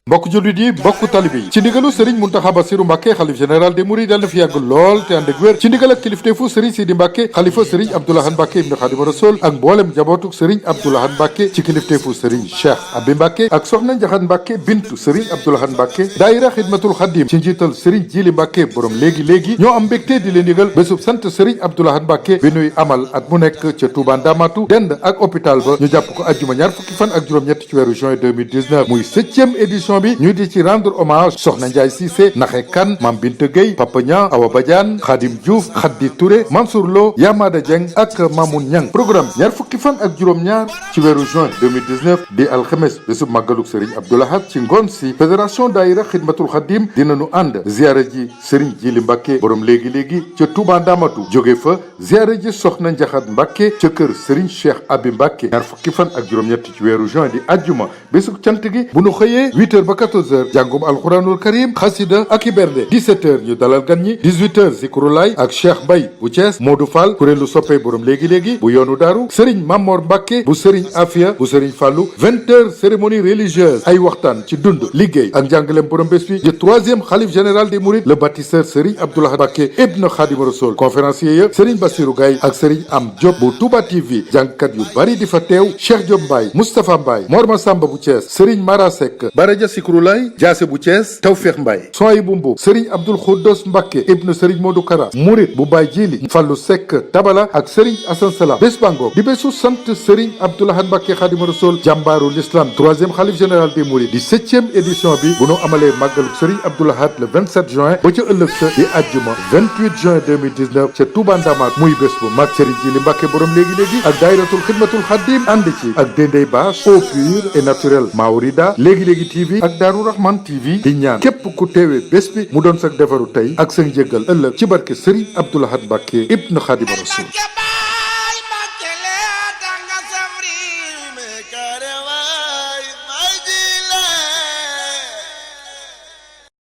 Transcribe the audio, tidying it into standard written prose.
mbokk jullit yi mbokk talibe yi ci ndigalu Serigne Mountakha Bassirou Mbacké xalif général des mourides yàlla na fi yàgg lool te ànd ak wér ci ndigal ak kilifteefu Serigne Sidi Mbacké xalifa Serigne Abdou Lahad Mbacké ibn Khadim Rassoul ak mboolem njabootuk Serigne Abdou Lahad Mbacké ci kilifteefu Serigne Cheikh Abi Mbacké ak soxna Njaxat Mbacké bintu Serigne Abdou Lahad Mbacké daayira Xidmatul Xadim ci njiital Serigne Jili Mbacké borom léegi ñoo am mbégte di leen ndigal bésub sant Serigne Abdou Lahad Mbacké bi nuy amal at mu nekk ca Touba Ndamatu dend ak hôpital ba ñu jàpp ko ajjuma ñaar fukki fan ak juróom-ñett ci weeru juin 2019 muy 7e édition bi ñu di ci rendre hommage Soxna Ndiaye Cissé Naxe Kan Mam Binte Gueye Papa Niang Awa Badiane Khadim Diouf Khady Touré Mansour Lo Yamada Dieng ak Mamoun Niang programme ñaar fukki fan ak juróom-ñaar ci weeru juin 2019 di alxames bésub màggaluk Serigne Abdou Lahad ci ngoon si fédération daayira Xidmatul Xadim dinañu ànd ziara ji Serigne Jili Mbacké borom léegi ca Touba Ndamatu jóge fa ziara ji Soxna Njaxat Mbacké ca kër Serigne Cheikh Abi Mbacké ñaar fukki fan ak juróom-ñett ci weeru juin di ajjuma bésub cant gi bu nu xëyee 8h ba 14h jàngum alxuraanul karim xasida ak i bernde 17h ñu dalal gan ñi 18h zikrulaay ak Cheikh Mbaye bu Thiès Modou Fall kuréelu soppe borom léegi bu yoonu daaru Serigne Mamor Mbacké bu Serigne Afia bu Serigne Fallou 20h cérémonie religieuse ay waxtaan ci dund liggéey ak njàngaleem borom bés bi di 3e xalif général des mourides le bâtisseur Serigne Abdou Lahad Mbacké ibn Khadim Rassoul conférencier ya Serigne Bassirou Gaye ak Serigne Am Diop bu Touba TV jàngkat yu bari di fa teew Cheikh Diop Mbaye Moustapha Mbaye Mor Massamba bu Thiès Serigne Mara Seck Baraja Sikrulay Jaase bu Thiès Tawfekh Mbaye Soy bu Mbu Serigne Abdoul Khoudous Mbacké ibn Serigne Modou Kara Mourid bu Baye Jili Fallou Seck Tabala ak Serigne Assane Salam bés bango di bésu sant Serigne Abdou Lahad Mbacké Khadim Rassoul jàmbaaru l'islam 3e xalif général des mourides di 7e édition bi bu nu amalee màggaluk Serigne Abdou Lahad le 27 juin ba ca ëllëg sa di àjjuma 28 juin 2019 ca Touba Ndamat muy bés bu mag Serigne Jili Mbacké borom léegi ak daayiratul Xidmatul Xadim ànd ci ak Dendey Bache eau pure et naturelle Maorida léegi TV ak Darou Rahman TV di ñaan képp ku teewee bés bi mu doon sa defaru tey ak sa njëggal ëllëg ci barke Serigne Abdou Lahad Mbacké ibn Khadim Rassoul